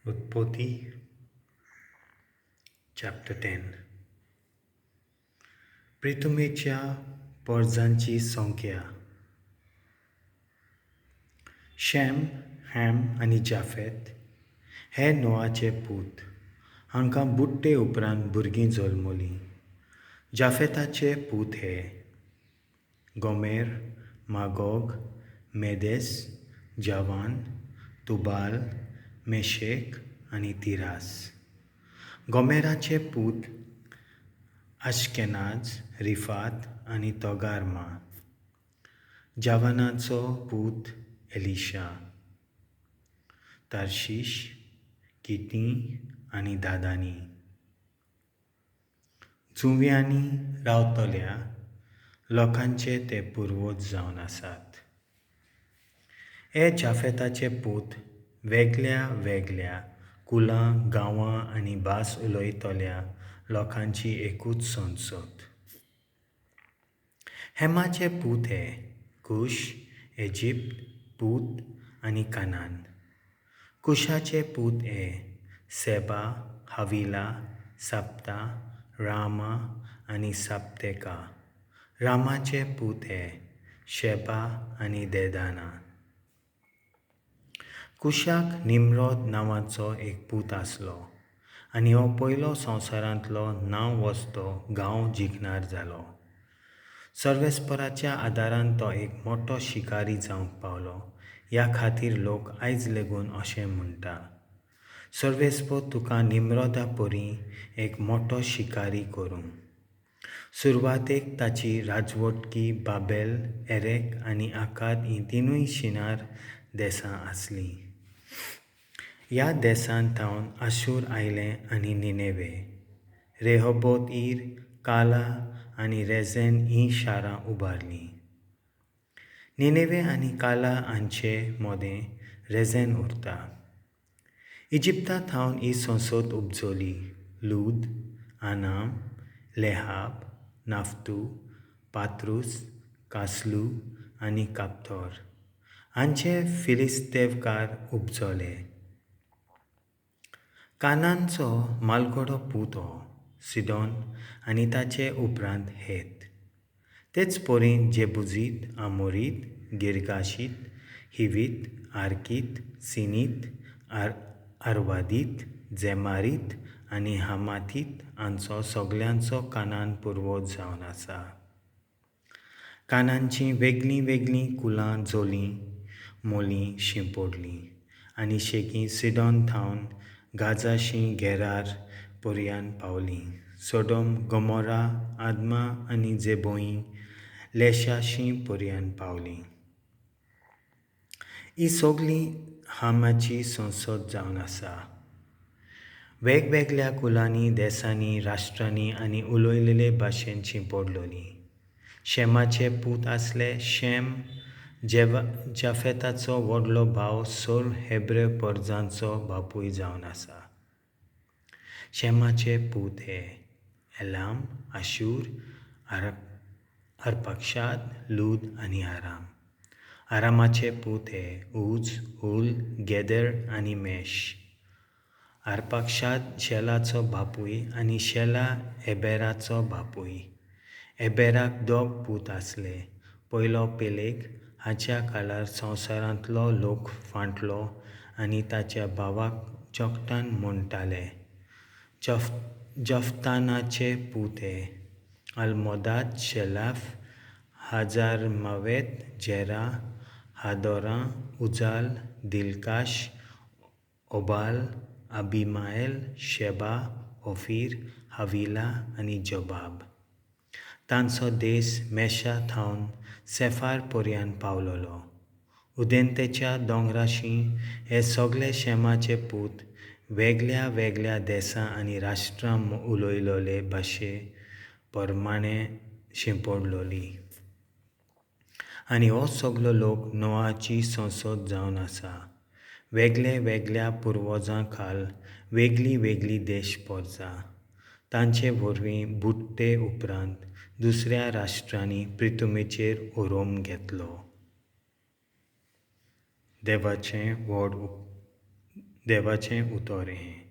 उत्पत्ती चॅप्टर 10. प्रिथुमेच्या पोरजांची संख्या. Shem, ham आनी जाफेत हे नोआचे पूत. हांकां बुडटे उपरांत भुरगीं जल्मलीं. जाफेताचे पूत हे गोमेर, मागोग, मेदेस, जावान, तुबाल, मेशेक आनी तिरास. गोमेराचे पूत आश्केनाज, रिफात आनी तोगार्मा. जावानाचो पूत एलिशा, तार्शीश, किटी आनी दादानी. जुंव्यांनी रावतल्या लोकांचे ते पुर्वज जावन आसात. हे जाफेताचे पूत वेगळ्या वेगळ्या कुलां, गांवां आनी भास उलयतल्या लोकांची एकूच संसद. हेमाचे पूत हे कुश, इजिप्त, पूत आनी कानान. कुशाचे पूत हे सेबा, हाविला, साप्ता, रामा आनी साप्तेका. रामाचे पूत हे शेबा आनी देदाना. कुशाक निम्रोद नांवाचो एक पूत आसलो आनी हो पयलो संवसारांतलो नांव वचतो गांव जिखणार जालो. सर्वेस्पराच्या आदारान तो एक मोठो शिकारी जावंक पावलो. ह्या खातीर लोक आयज लेगून अशें म्हणटा, सर्वेस्पर तुका निम्रोदा परी एक मोठो शिकारी करूं. सुरवातेक ताची राजवटकी बाबेल, एरेक आनी आकाद हीं तिनूय शिनार देसां आसलीं. ह्या देसांत थावन आशूर आयलें आनी निनेवे, रेहोबोत ईर, काला आनी रेझेन हीं शारां उबारलीं. निनेवे आनी काला हांचे मदें रेझेन उरता. इजिप्ता थावन ही संसद उपजली. लूद, आनाम, लेहाब, नाफ्तू, पात्रूस, कासलू आनी काप्तोर हांचे फिलिस्तेवकार उपजले. कानानचो मालगडो पूत हो सिडोन आनी ताचे उपरांत हेत. तेच परी जेबुजीत, आमोरीत, गिरगाशीत, हिवीत, आर्कीत, सिनीत, आरवादीत, झेमारीत आनी हमाथीत हांचो सगल्यांचो कानान पुर्वज जावन आसा. कानांचीं वेगळीं वेगळीं कुलां जोलीं मोलीं शिंपडलीं आनी शेकीं सिडोन थावन गाजाशी गेरार पर्यान पावलीं. सोडोम, गोमोरा, आदमा आनी जेबोई लेशाशी पर्यान पावलीं. ही सगळी हामाची संसद जावन आसा. वेगवेगळ्या कुलांनी, देसांनी, राष्ट्रांनी आनी उलयलेले भाशेन शिंपडलोली. शेमाचे पूत आसले शेम जाफेताचो व्हडलो भाव सर्व हेब्रे परजांचो बापूय जावन आसा. शेमाचे पूत हे एलाम, आशूर, अर्पक्षाद, लूद आनी आराम. आरामाचे पूत हे उज, हुल, गेदर आनी मेश. अर्पक्षाद शेलाचो बापूय आनी शेला एबेराचो बापूय. एबेराक दोग पूत आसले. पयलो पेलेग हाच्या काळार संवसारांतलो लोक फांटलो आनी ताच्या भावाक जोगटान म्हणटाले. जफ्तानाचे पूत हे अल्मोदाद, शेलाफ, हाजारमावेत, जेरा, हादोरा, उजाल, दिलकाश, ओबाल, अबिमायल, शेबा, ओफीर, हविला आनी जोबाब. तांचो देश मेशा थावन सेफार पर्यान पावलोलो. उदेंतेच्या दोंगराशी हे सगळे शेमाचे पूत वेगळ्या वेगळ्या देसां आनी राष्ट्रां उलयलोले भाशे परमाणें शिंपडलोली. आनी हो सगलो लोक नोआची संसद जावन आसा. वेगळे वेगळ्या पुर्वजां खाल वेगळी वेगळी देश पोरजा. तांचे वरवीं बुडटे उपरांत दुसऱ्या राष्ट्रांनी प्रिथुमेचेर ओरोम घेतलो. देवाचें व्हड देवाचें उतर हें.